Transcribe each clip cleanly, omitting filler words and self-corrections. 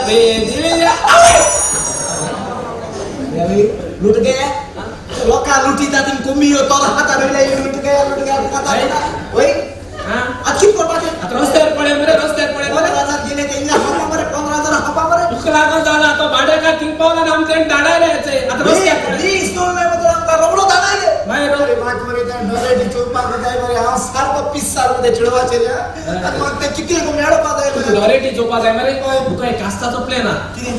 बेदिया. लुट गया लोकां लुटिता ती कोंबी तोला खाता रोयले लुट गया लुट गया खाता वय. आतां कितें करपाचें? आतां रस्त्यार पळय मरे, रस्त्यार पळय मरे. 15,000 गेले ते इल्ले हपा मरे, 15,000 हपा मरे. तुका लागून जाला तो भाडेकार थिंग पावला आनी आमचे धाडायले आतां रस्त्यार पळय. वीस दोन मरे आमकां रोबडो धाडायले. मागीर अरे म्हाका मरे त्या डॉलेटी चोवपाक जाय मरे, हांव सारको पिस्सार मरे चेडवाचेर. आनी म्हाका तें कितें मेळपाक जाय मरे. लॉरेटी चोवपा जाय मरे. तुका एक कास्ताचो प्लॅन आहा,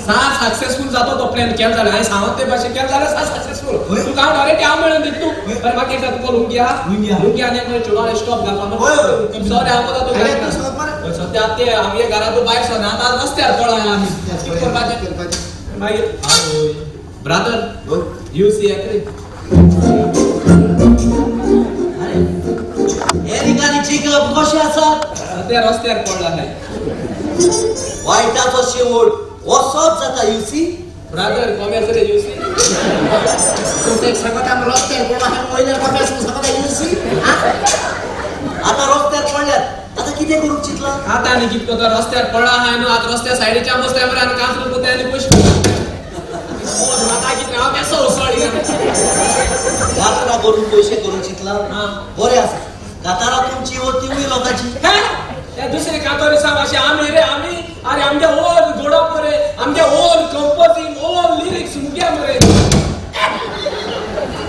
सा सक्सेसफूल जातो तो प्लॅन. केल जाल्यार हांवें सांगत ते भाशेन केल जाल्यार सा सक्सेसफूल. तुका हांव लॉरेटी हांव मेळून दित तूं. बरें म्हाका एकदां तुका लुंगी आहा, लुंगी आनी एक चेडवान स्टॉप घालपा. सॉरी हांव कोता तूं सद्या ते आमगे घरांतूं भायर सरना, आतां रस्त्यार पळोवया आमी कितें करपाचें मागीर. ब्रादर you see एकरी एरिक आनी जेकब कशे आसात? ते रस्त्यार पडला न्हय. वायटाचो शेवट असोच जाता you see. Brother कॉमेर्स रे you see. तूं ते सांगता आमी रस्त्यार पडला वयल्या कॉमेर्स सांगता you see. आतां रस्त्यार पडल्यात, आतां कितें करूंक चिंतलां? आतां आनी कितें करता, रस्त्यार पडला आहाय न्हू, आतां रस्त्या सायडीच्या बसल्या मरे आनी कांचून कोताय आनी पयशे आतां कितें हांव केसो उसळी. कातरां करून पयशे करूंक चिंतलां? बरें आसा, कातारां तुमची वो तिवूय लोकांची. त्या दुसरे कातोरी सांग अशें आमी रे आमी. अरे आमगे ओन घडप मरे, आमगे ओन कंपोजींग ओन लिरिक्स मुगे मरे.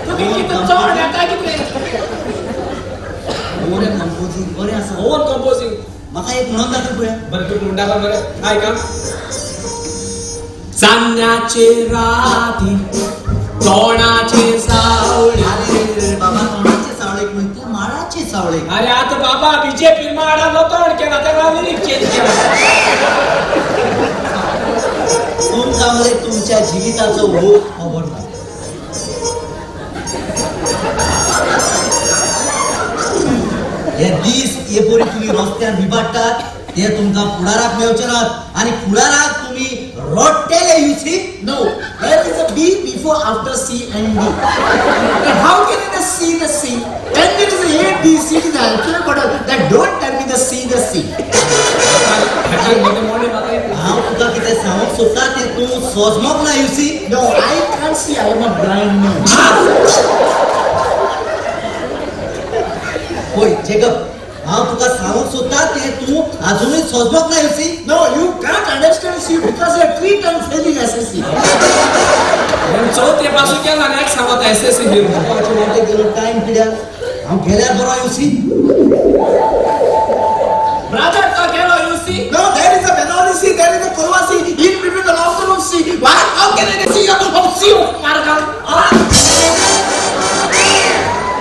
तुका कितें चड येता कितें? ओन कंपोजींग बरें आसा. Own composing. म्हाका एक म्हणून दाखय पळया. बरें तुका म्हणटा खबर मरे, आयक आं. चान्न्याचे राती तोंडाचे सावळी. अरे बाबा, तोंडाचे सावळेक न्हय, ते माडाचे सावळेक. अरे आतां बाबा बीजेपी माडालो तोंड केला तेका लिरीक चेंज केला. तुमकां मरे तुमच्या जिविताचो भोग खबर ना. हे दीस हे परी तुमी रस्त्यार बिबाडटात ते तुमकां फुडाराक मेळचे नात आनी फुडाराक तुमी रडटेले you see. No, there is a B before after C and D. And how can it a C the C? When there is a A, B, C to the alphabet, that don't tell me the C the C. हांव तुका कितें सांगूंक सोदता तें तूं सोजमोक ना you see. No, I can't see. I am a blind man. पळय Jacob, हांव तुका सांगूंक सोदता तें तूं आजुनूय सोजमोक ना you see. No, you can't understand C because you are 3 times failing SSC. चवथे पासून केला आनी एक सांगता एस एस सी. वाटेक गेलो टायम कित्याक, हांव गेल्यार बरो you see. Brother तो गेलो you see. No, there is a Bengali C, there is a Kurwa C, in between the long C. Why? How can I see